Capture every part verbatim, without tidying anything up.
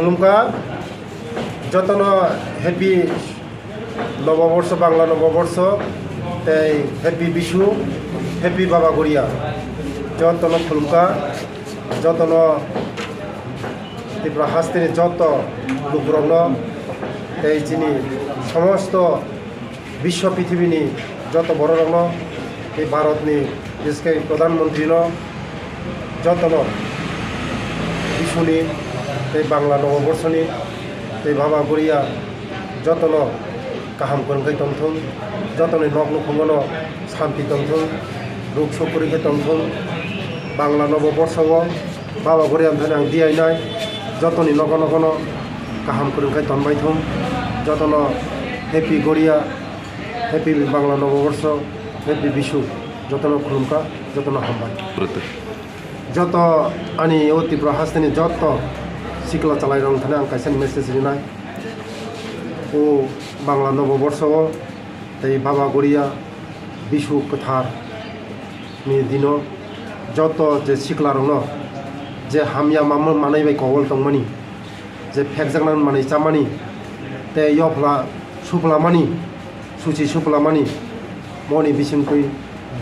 Khulumkha, jotono happy Noboborsho, Bangla Noboborsho, tei happy Bisu, happy Baba Goria. Jotono khulumkha, jotono Tripura hasteni joto lukurokno, tei chini somosto Biswa pithibini joto bororokno tei Bharatni, bises khe Pradhan Mantrino jotono Bisuni tei Bangla Noboborsoni tei Baba Goria jotono kaham kwrwng khe tongthung, jotoni nok nukhungono santi tongthung, ruk suk kwrwi khe tongthung. Bangla Noboborsho o Baba Goria ni thani ang diyainai, jotoni nogo nogono kaham kwrwng khe tonbaithung, jotono happy Goria, happy Bangla Noboborsho, happy Bisu, jotono khulumkha, jotono hambai. Joto ani o Tripura hasteni joto sikla chalairok thani ang kaisa message rinai. O Bangla Noboborsho o tei Baba Goria Bisu kwthar ni dino joto je siklarokno je hamya mama manwi bai kowal tongmani, je phekjaknani manwi chamani, tei yopla suplamani, suchi suplamani, moni bisingtwi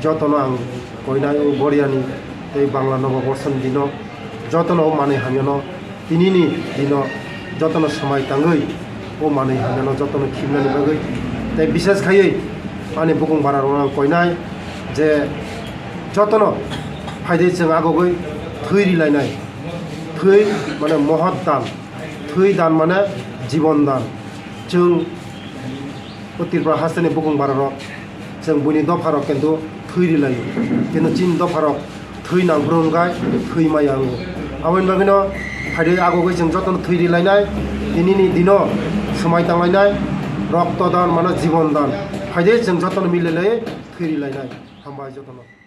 jotono ang koinai o Goriani tei Bangla Noboborsoni dino jotono o manwi hamyano tinini dino jotono swmai tangwi o manwi hamyano jotono khibnani bagwi tei bises khaiwi ani bukung bararokno ang koinai je jotono phaidai chwng agogwi thwi rilainai. Thwi mane mohot dan, thwi dan mane jibon dan. Chwng o Tripura hasteni bukung bararok, chwng buini dopharok kintu thwi rilaio, kintu chini dopharok thwi nangphuru hwnkhe thwi maya wngo. Aboni bagwino phaidai agogwi chwng jotono thwi rilainai, tinini dino swmai tanglainai, rokto dan mane jibon dan. Phaidai chwng jotono mililaiwi thwi rilainai. Hambai jotono.